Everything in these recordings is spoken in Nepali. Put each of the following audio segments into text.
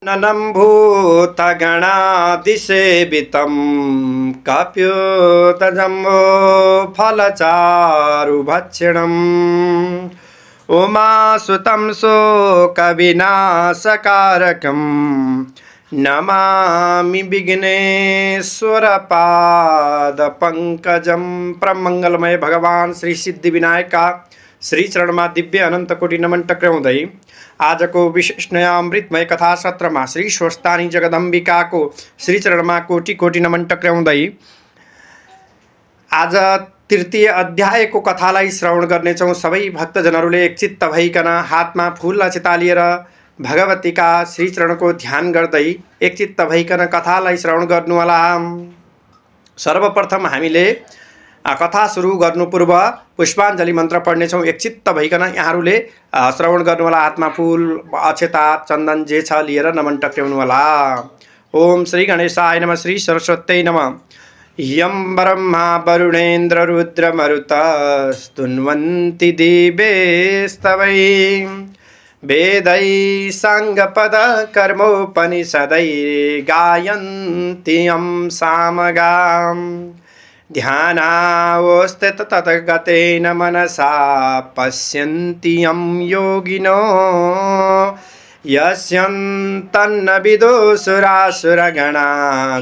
ननं भूतगणादिसेवितं काप्योतजम्बो फलचारुभक्षणम् उमासुतं शोकविनाशकारकं नमामि विघ्नेश्वरपादपङ्कजं। परम मंगलमय भगवान श्री सिद्धि विनायक का श्री चरण में दिव्य अनंत कोटि नमन टक्राउँदै आज को विशेष नया अमृतमय कथा सत्र में श्री स्वस्थानी जगदम्बिका को श्री चरण में कोटि कोटि नमन टक्राउँदै आज तृतीय अध्याय को कथालाई श्रवण गर्नेछौं। सबै भक्तजनहरूले एकचित्त भइकन हातमा फूल अक्षता लिएर भगवती का श्री चरण को ध्यान गर्दै एकचित्त भइकन कथालाई श्रवण गर्नुहोला। सर्वप्रथम हामीले कथा सुरु गर्नु पूर्व पुष्पाञ्जली मन्त्र पढ्नेछौं। एकचित्त भइकन यहाँहरूले श्रवण गर्नुहोला। हातमा फूल अक्षता चन्दन जे छ लिएर नमन टक्राउनुहोला। ओम श्री गणेशाय नमः। श्री सरस्वत्यै नमः। यं ब्रह्मा वरुणेन्द्र रुद्र मरुतस्तुन्वन्ति दिवेस्तवै वेदै साङ्गपद कर्मोपनिषदै गायन्ति यं सामगाम् ध्यानावस्थित ततगतेन मनसा पश्यन्ति यं योगिनो यस्यन्तन्न विदुषुरासुरगणा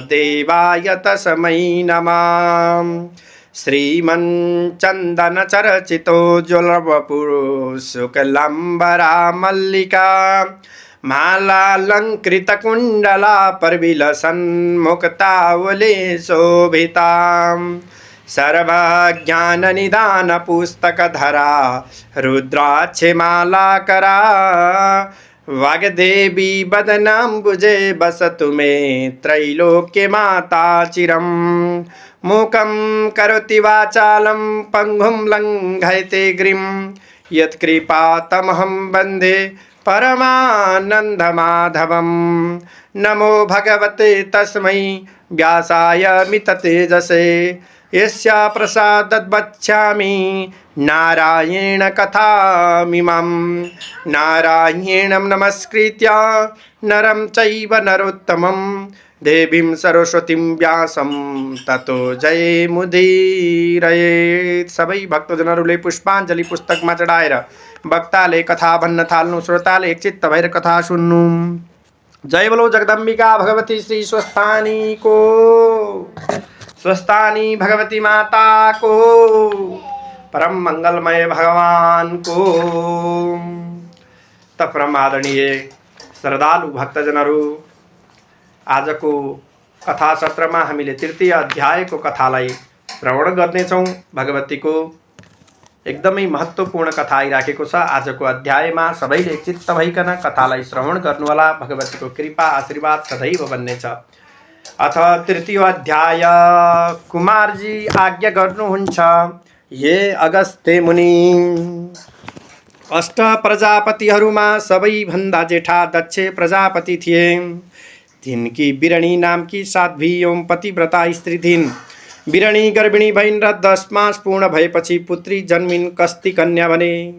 देवाय तस्मै नमः। श्रीमन्चन्दनचर्चितोज्ज्वलवपुः मल्लिका मालालङ्कृतकुण्डला परविलसन्मुक्तावली शोभितां सर्वज्ञाननिदानपुस्तकधरा रुद्राक्षमालाकरा वाग्देवी वदनाम्बुजे वसतु मे त्रैलोक्ये माता चिरम्। मूकं करोति वाचालं पङ्गुं लङ्घयते गिरिं यत्कृपातमहं वन्दे परमानन्दमाधवम्। नमो भगवते तस्मै व्यासाय मिततेजसे यस्या प्रसादात् वक्ष्यामि नारायण कथामिमं। नारायणं नमस्कृत्य नरं चैव नरोत्तमं देवीं सरस्वतीं व्यासं ततो जयमुदीरयेत्। सबै भक्तजनहरूले पुष्पाञ्जली पुस्तकमा चढाएर वक्ताले कथा भन्न थाल्नु, श्रोताले एकचित्त भएर कथा सुन्नु। जय बोलो जगदम्बिका भगवती श्री स्वस्थानी को, स्वस्थानी भगवती माता को, परम मंगलमय भगवान को। त परम आदरणीय श्रद्धालु भक्तजनहरू, आजको कथा सत्रमा हामीले तृतीय अध्यायको कथालाई श्रवण गर्नेछौं। भगवतीको एकदमै महत्त्वपूर्ण कथा आइराखेको छ। आजको अध्यायमा सबैले एकचित्त भइकन कथालाई श्रवण गर्नुहोला। भगवतीको कृपा आशीर्वाद सदैव बन्नेछ। अथ तृतीय अध्याय। कुमारजी आज्ञा गर्नुहुन्छ, हे अगस्त्य मुनि, अष्ट प्रजापतिहरूमा सबैभन्दा जेठा दक्ष प्रजापति थिए। तिनकी बिरणी नामकी साध्वी एवं पतिव्रता स्त्री थिइन्। बिरणी गर्भिणी भइन् र 10 मास पूर्ण भएपछि पुत्री जन्मिन्। कस्ती कन्या भने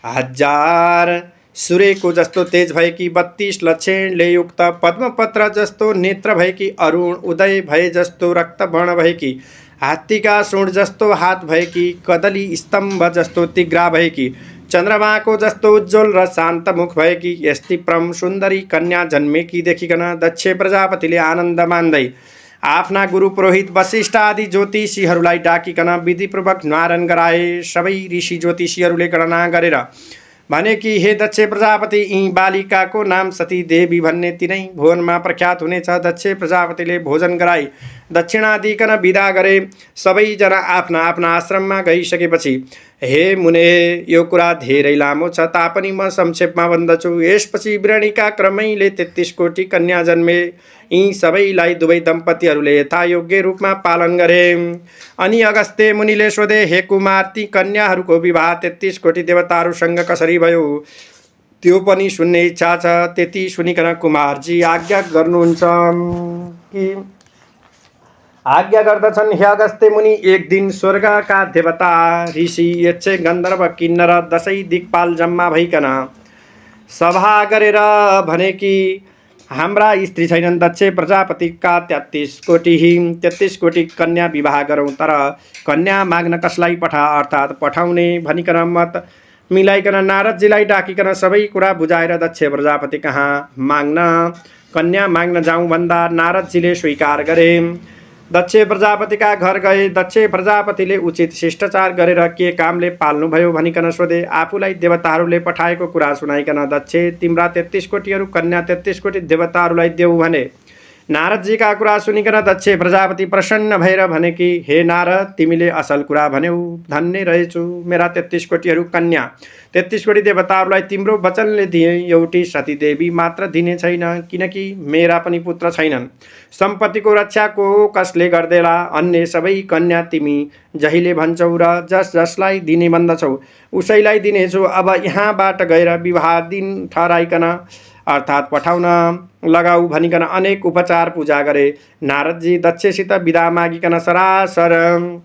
1000 सूर्यको जस्तो तेज भएकी, 32 लक्षणले युक्त, पद्मपत्र जस्तो नेत्र भएकी, अरुण उदय भए जस्तो रक्तवर्ण भएकी, हात्तीका सूँड जस्तो हात भएकी, कदली स्तम्भ जस्तो तिग्रा भएकी, चन्द्रमाको जस्तो उज्जवल र शान्त मुख भएकी यस्ती परम सुन्दरी कन्या जन्मेकी देखिकन दक्ष प्रजापतिले आनन्द मान्दै आफ्ना गुरु पुरोहित वशिष्ठ आदि ज्योतिषीहरूलाई डाकिकन विधिपूर्वक न्वारण गराए। सबै ऋषि ज्योतिषीहरूले गणना गरेर भने कि हे दक्ष प्रजापति, यी बालिकाको नाम सती देवी भन्ने तिनै भुवनमा प्रख्यात हुनेछ। दक्ष प्रजापतिले भोजन गराई दक्षिणा दिइकन विदा गरे। सबैजना आफ्ना आफ्ना आश्रममा गइसकेपछि, हे मुने, यो कुरा धेरै लामो छ, तापनि म संक्षेपमा भन्दछु। यसपछि बिरणीका क्रमैले 33 कोटी कन्या जन्मे। यी सबैलाई दुवै दम्पतिहरूले यथायोग्य रूपमा पालन गरे। अनि अगस्त्य मुनिले सोधे, हे कुमार, ती कन्याहरूको विवाह 33 कोटी देवताहरूसँग कसरी भयो? त्यो पनि सुन्ने इच्छा छ। त्यति सुनिकन कुमारजी आज्ञा गर्नुहुन्छ कि आज्ञा गर्दछन्, हे अगस्त्य मुनि, एक दिन स्वर्गका देवता, ऋषि, यक्ष, गन्धर्व, किन्नर 10 दिक्पाल जम्मा भइकन सभा गरेर भने कि हाम्रा स्त्री छैनन् दक्ष प्रजापतिका 33 कोटी कन्या विवाह गरौँ, तर कन्या माग्न कसलाई पठा, अर्थात् पठाउने भनिकन मत मिलाइकन नारदजीलाई डाकिकन सबै कुरा बुझाएर दक्ष प्रजापति कहाँ कन्या माग्न जाउँ भन्दा नारदजीले स्वीकार गरे। दक्ष प्रजापतिका घर गए। दक्ष प्रजापतिले उचित शिष्टाचार गरेर के कामले पाल्नुभयो भनिकन सोधे। आफूलाई देवताहरूले पठाएको कुरा सुनाइकन दक्ष तिम्रा 33 कोटीहरू कन्या 33 कोटी देवताहरूलाई देऊ भने। नारदजीका कुरा सुनिकन दक्ष प्रजापति प्रसन्न भएर भने कि हे नारद, तिमीले असल कुरा भन्यौ, धन्य रहेछु। मेरा 33 कोटीहरू कन्या 33 कोटी देवताहरूलाई तिम्रो वचनले दिए। एउटी सतीदेवी मात्र दिने छैन, किनकि मेरा पनि पुत्र छैनन्। सम्पत्तिको रक्षा को कसले गर्देला? अन्य सबै कन्या तिमी जहिले भन्छौ र जसलाई दिने भन्दछौ उसैलाई दिनेछु। अब यहाँबाट गएर विवाह दिन ठहराइकन अर्थात् पठाउन लगाऊ भनिकन अनेक उपचार पूजा गरे। नारदजी दक्षसित विदा मागिकन सरासर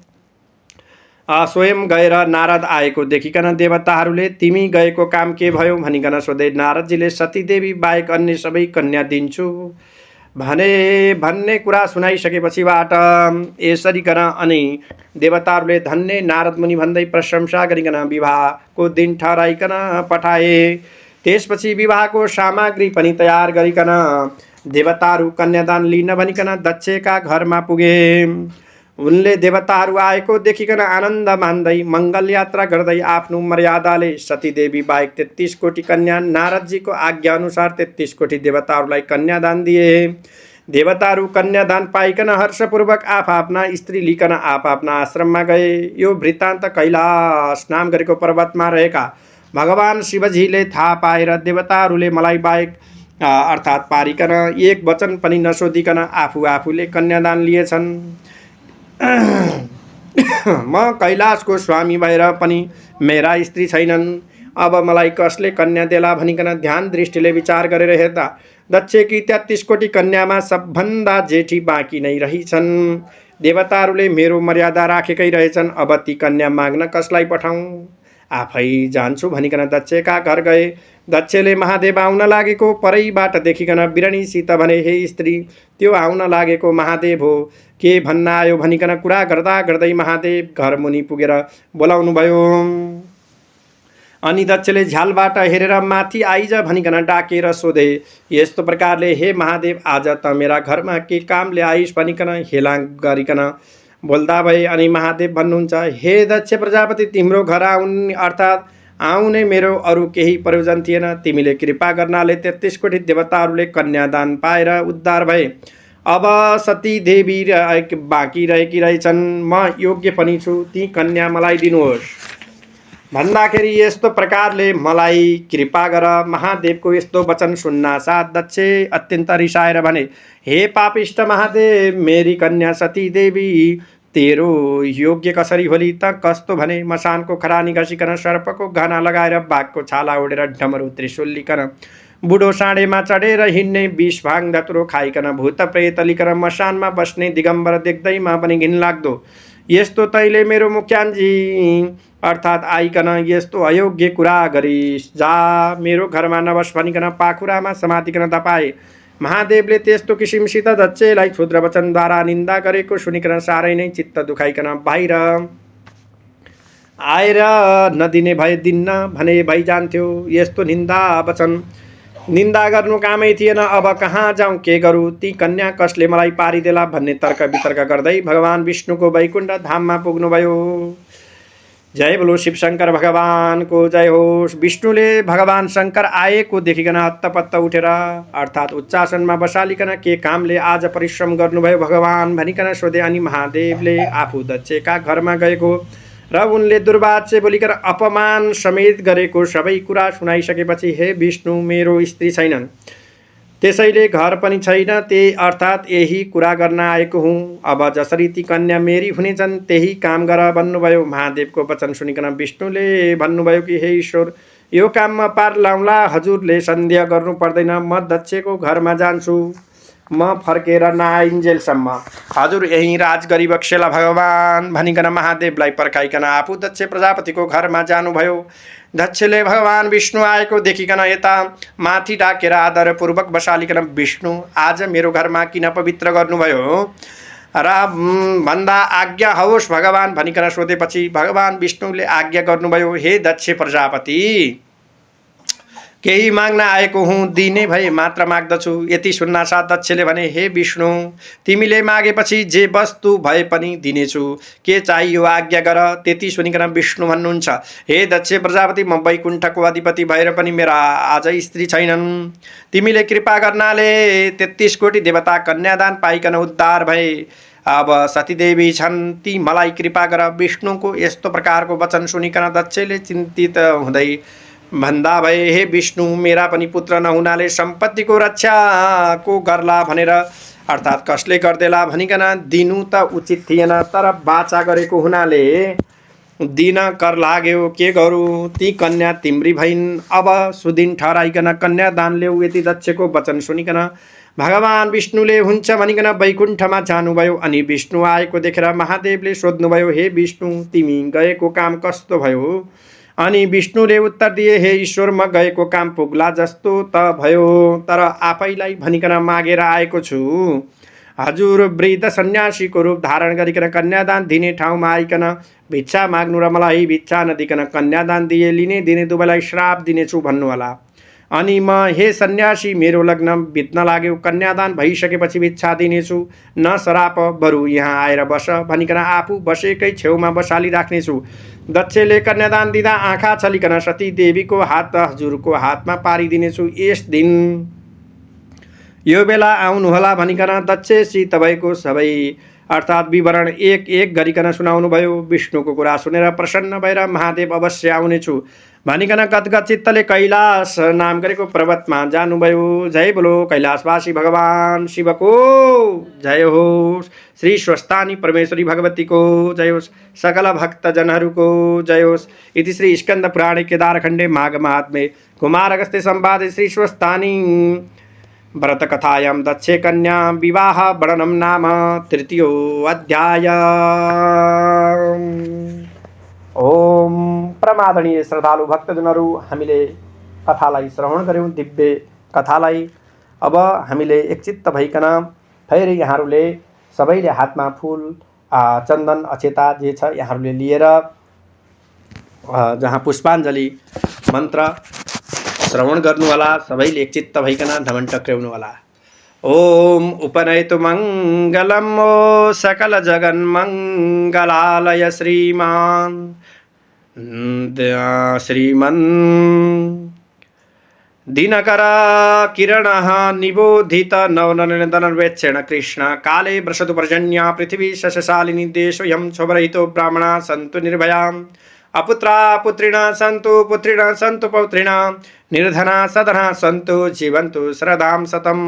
स्वयं गएर नारद आएको देखिकन देवताहरूले तिमी गएको काम के भयो भनिकन सोधे। नारदजीले सतीदेवी बाहेक अन्य सबै कन्या दिन्छु भन्ने कुरा सुनाइसकेपछिबाट यसरी गर अनि देवताहरूले धन्य नारद मुनि भन्दै प्रशंसा गरिकन विवाहको दिन ठहराइकन पठाए। त्यसपछि विवाहको सामग्री पनि तयार गरिकन देवताहरू कन्यादान लिन भनिकन दक्षका घरमा पुगे। उनले देवताहरू आएको देखिकन आनन्द मान्दै मङ्गल यात्रा गर्दै आफ्नो मर्यादाले सतीदेवी बाहेक 33 कोटी कन्या नारदजीको आज्ञा अनुसार 33 कोटी देवताहरूलाई कन्यादान दिए। देवताहरू कन्यादान पाइकन हर्षपूर्वक आफ्ना स्त्री लिकन आफ्ना आश्रममा गए। यो वृत्तान्त कैलाश नाम गरेको पर्वतमा रहेका भगवान शिवजीले थाहा पाएर देवताहरूले मलाई बाहेक अर्थात् पारिकन एक वचन पनि नसोधिकन आफूले कन्यादान लिएछन्। म कैलाशको स्वामी भएर पनि मेरा स्त्री छैनन्। अब मलाई कसले कन्या देला भनिकन ध्यान दृष्टिले विचार गरेर हेर्दा दक्षकी 33 कोटी कन्यामा सबभन्दा जेठी बाँकी नै रहिछन्। देवताहरूले मेरो मर्यादा राखेकै रहेछन्। अब ती कन्या माग्न कसलाई पठाउँ? आफै जान्छु भनिकन दक्षका घर गए। दक्षले महादेव आउन लागेको परैबाट देखिकन बिरणीसित भने, हे स्त्री, त्यो आउन लागेको महादेव हो, के भन्न आयो भनिकन कुरा गर्दा गर्दै महादेव घर मुनि पुगेर बोलाउनु भयो। अनि दक्षले झ्यालबाट हेरेर माथि आइज भनिकन डाकेर सोधे। यस्तो प्रकारले, हे महादेव, आज त मेरा घरमा के कामले आइस भनिकन हेलाङ गरिकन बोल्दा भए। अनि महादेव भन्नुहुन्छ, हे दक्ष प्रजापति, तिम्रो घर आउने मेरो अरू केही प्रयोजन थिएन। तिमीले कृपा गर्नाले 33 कोटी देवताहरूले कन्यादान पाएर उद्धार भए। अब सती देवी बाँकी रहेकी रहेछन्। म योग्य पनि छु, ती कन्या मलाई दिनुहोस् भन्दाखेरि यस्तो प्रकारले मलाई कृपा गर। महादेवको यस्तो वचन सुन्नासाथ दक्ष अत्यन्त रिसाएर भने, हे पापिष्ट महादेव, मेरी कन्या सती देवी तेरो योग्य कसरी होली त? कस्तो भने, मसानको खरानी घसिकन सर्पको घना लगाएर बाघको छाला ओढेर डमरू त्रिशूल लिकन बुढो साँडेमा चढेर हिँड्ने, विष भाङ धतुरो खाइकन भूत प्रेत लिकन मसानमा बस्ने दिगम्बर देख्दैमा पनि घिनलाग्दो यस्तो तैले मेरो मुख्यान्जी अर्थात् आइकन यस्तो अयोग्य कुरा गरिस्, जा मेरो घरमा नबस भनिकन पाखुरामा समातिकन धपाए। महादेवले त्यस्तो किसिमसित दक्षलाई क्षुद्र वचनद्वारा निन्दा गरेको सुनिकन साह्रै नै चित्त दुखाइकन बाहिर आएर नदिने भए दिन्न भने भइजान्थ्यो। यस्तो निन्दा गर्नु कामै थिएन। अब कहाँ जाउँ, के गरौँ, ती कन्या कसले मलाई पारिदेला भन्ने तर्क वितर्क गर्दै भगवान विष्णुको वैकुण्ठ धाममा पुग्नुभयो। जय बोलो शिव शंकर भगवान को जय हो। विष्णुले भगवान शंकर आएको देखिकन हत्तपत्त उठेर अर्थात् उच्चासनमा बसालिकन के कामले आज परिश्रम गर्नुभयो भगवान भनिकन सोधे। अनि महादेवले आफू दक्षका घरमा गएको र उनले दुर्वाच्य बोलिकन अपमान समेत गरेको सबै कुरा सुनाइसकेपछि, हे विष्णु, मेरो स्त्री छैनन्, त्यसैले घर पनि छैन, त्यही अर्थात् यही कुरा गर्न आएको हुँ। अब जसरी ती कन्या मेरी हुनेछन् त्यही काम गर भन्नुभयो। महादेवको वचन सुनिकन विष्णुले भन्नुभयो कि, हे ईश्वर, यो काममा पार लाउँला, हजुरले सन्देह गर्नु पर्दैन, म दक्षको घरमा जान्छु। म फर्केर नआइन्जेलसम्म हजुर यहीँ राज गरिबक्सेला भगवान् भनिकन महादेवलाई पर्खाइकन आफू दक्ष प्रजापतिको घरमा जानुभयो। दक्षले भगवान् विष्णु आएको देखिकन यता माथि डाकेर आदरपूर्वक बसालिकन विष्णु आज मेरो घरमा किन पवित्र गर्नुभयो र भन्दा आज्ञा होस् भगवान् भनिकन सोधेपछि भगवान् विष्णुले आज्ञा गर्नुभयो, हे दक्ष प्रजापति केही माग्न आएको हुँ, दिने भए मात्र माग्दछु। यति सुन्नासाथ दक्षले भने, हे विष्णु तिमीले मागेपछि जे वस्तु भए पनि दिनेछु, के चाहियो आज्ञा गर। त्यति सुनिकन विष्णु भन्नुहुन्छ, हे दक्ष प्रजापति म वैकुण्ठको अधिपति भएर पनि मेरा आज स्त्री छैनन्। तिमीले कृपा गर्नाले 33 कोटी देवता कन्यादान पाइकन उद्धार भए। अब सतीदेवी छन्, ती मलाई कृपा गर। विष्णुको यस्तो प्रकारको वचन सुनिकन दक्षले चिन्तित हुँदै भन्दा भए, हे विष्णु मेरा पनि पुत्र नहुनाले सम्पत्तिको रक्षा को गर्ला भनेर अर्थात् कसले गर्देला भनिकन दिनु त उचित थिएन, तर बाचा गरेको हुनाले दिन कर लाग्यो। के गरौँ, ती कन्या तिम्री भइन्। अब सुदिन ठहराइकन कन्या दान ल्याऊ। यति दक्षको वचन सुनिकन भगवान् विष्णुले हुन्छ भनिकन वैकुण्ठमा जानुभयो। अनि विष्णु आएको देखेर महादेवले सोध्नुभयो, हे विष्णु तिमी गएको काम कस्तो भयो। अनि विष्णुले उत्तर दिए, हे ईश्वर म गएको काम पुग्ला जस्तो त भयो, तर आफैलाई भनिकन मागेर आएको छु। हजुर वृद्ध सन्यासीको रूप धारण गरिकन कन्यादान दिने ठाउँमा आइकन भिक्षा माग्नु र मलाई भिक्षा नदिकन कन्यादान दिए लिने दिने दुवैलाई श्राप दिनेछु भन्नुहोला। अनि म हे सन्यासी मेरो लग्न बित्न लाग्यो, कन्यादान भइसकेपछि भिक्षा दिनेछु, न श्राप, बरु यहाँ आएर बस भनिकन आफू बसेकै छेउमा बसाली राख्नेछु। दक्षले कन्यादान दिँदा आँखा छलिकन सती देवीको हात हजुरको हातमा पारिदिनेछु। यस दिन यो बेला आउनुहोला भनिकन दक्षसी तपाईँको सबै अर्थात् विवरण एक एक गरिकन सुनाउनु भयो। विष्णुको कुरा सुनेर प्रसन्न भएर महादेव अवश्य आउनेछु भनिकन गदगद चित्तले कैलाश नाम गरेको पर्वतमा जानुभयो। जय बोलो कैलाशवासी भगवान शिवको जय होस्। श्री स्वस्थानी परमेश्वरी भगवतीको जय होस्। सकल भक्तजनहरूको जय होस्। इति श्री स्कंद पुराणे केदारखण्डे माघ महात्म्ये कुमार अगस्त्य संवादे श्री स्वस्थानी व्रत कथायां दक्षे कन्या विवाह वर्णनम नाम तृतीयो अध्याय। ओम प्रमादनीय श्रद्धालु भक्तजनहरू हामीले कथालाई श्रवण गर्यौं, दिव्य कथालाई। अब हामीले एकचित्त भइकन फेरि यहाँहरूले सबैले हातमा फूल चन्दन अक्षता जे छ यहाँहरूले लिएर जहाँ पुष्पाञ्जली मन्त्र श्रवण गर्नुहोला। सबैले एकचित्त भइकन ढमन टक्र्याउनु होला। ओम उपनयतु मङ्गलम् ओ सकल जगन् मङ्गलालय श्रीमान् श्रीमन् दिनकर किरणः निबोधित नवनन्दनवेक्षण कृष्ण काले वृषतु पर्जन्या पृथिवी शशशालिनी देशोऽयं क्षोभरहितो ब्राह्मणा सन्तु निर्भयाम् अपुत्रा पुत्रिणा सन्तु पुत्रिणा सन्तु पौत्रिणा निर्धना सधना सन्तु जीवन्तु श्रद्धां सतम्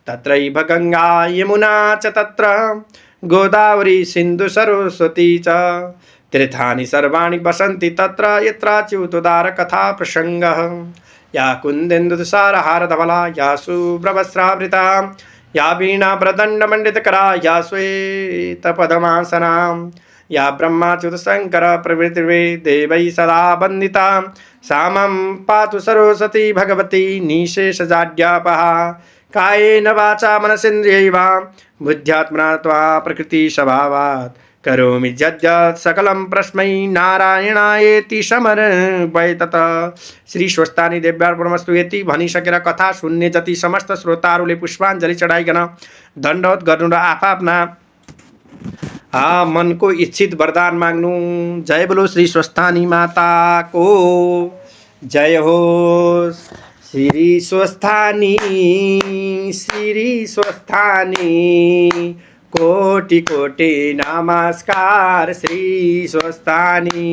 तत्रैव गंगा यमुना च तत्र गोदावरी सिन्धु सरस्वती च तीर्थानि सर्वाणि वसन्ति तत्र यत्राच्युतोदार कथा प्रसंगः या कुन्देन्दुसारहार धवला या शुभ्रवस्त्रावृता या वीणा प्रदण्डमण्डितकरा या श्वेतपद्मासना या ब्रह्माच्युत शंकर प्रभृतिर्वे देवैः सदा वन्दिता सा मम पातु सरस्वती भगवती निशेषजाड्यापहा कायेन वाचा मनसेन्द्रियैर्वा बुद्ध्यात्मना त्वा प्रकृति स्वभावात् करोमि यद्यत् सकलं परस्मै नारायणायेति समर्पयेत्। श्री स्वस्थानी देव्यार्पणमस्तु। यति भनिसकेर कथा सुन्ने जति समस्त श्रोताहरूले पुष्पाञ्जली चढाइकन दण्डवत गर्नु र आफ्ना मनको इच्छित वरदान माग्नु। जय बोलो श्री स्वस्थानी माता को जय होस्। श्री स्वस्थानी कोटि कोटि नमस्कार। श्री स्वस्थानी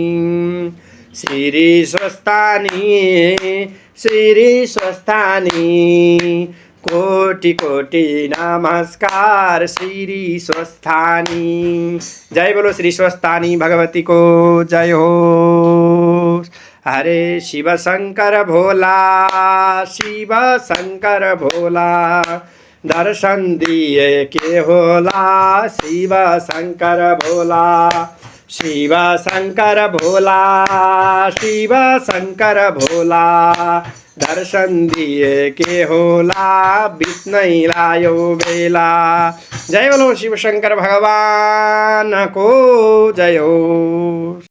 कोटि कोटि नमस्कार। श्री स्वस्थानी। जय बोलो श्री स्वस्थानी भगवती को जय हो। हरे शिव शंकर भोला, शिव शंकर भोला, दर्शन दिए के होला शिव शंकर भोला, शिव शंकर भोला, शिव शंकर भोला, दर्शन दिए के होला बित्नै लायो बेला। जय बोलो शिव शंकर भगवान को जय हो।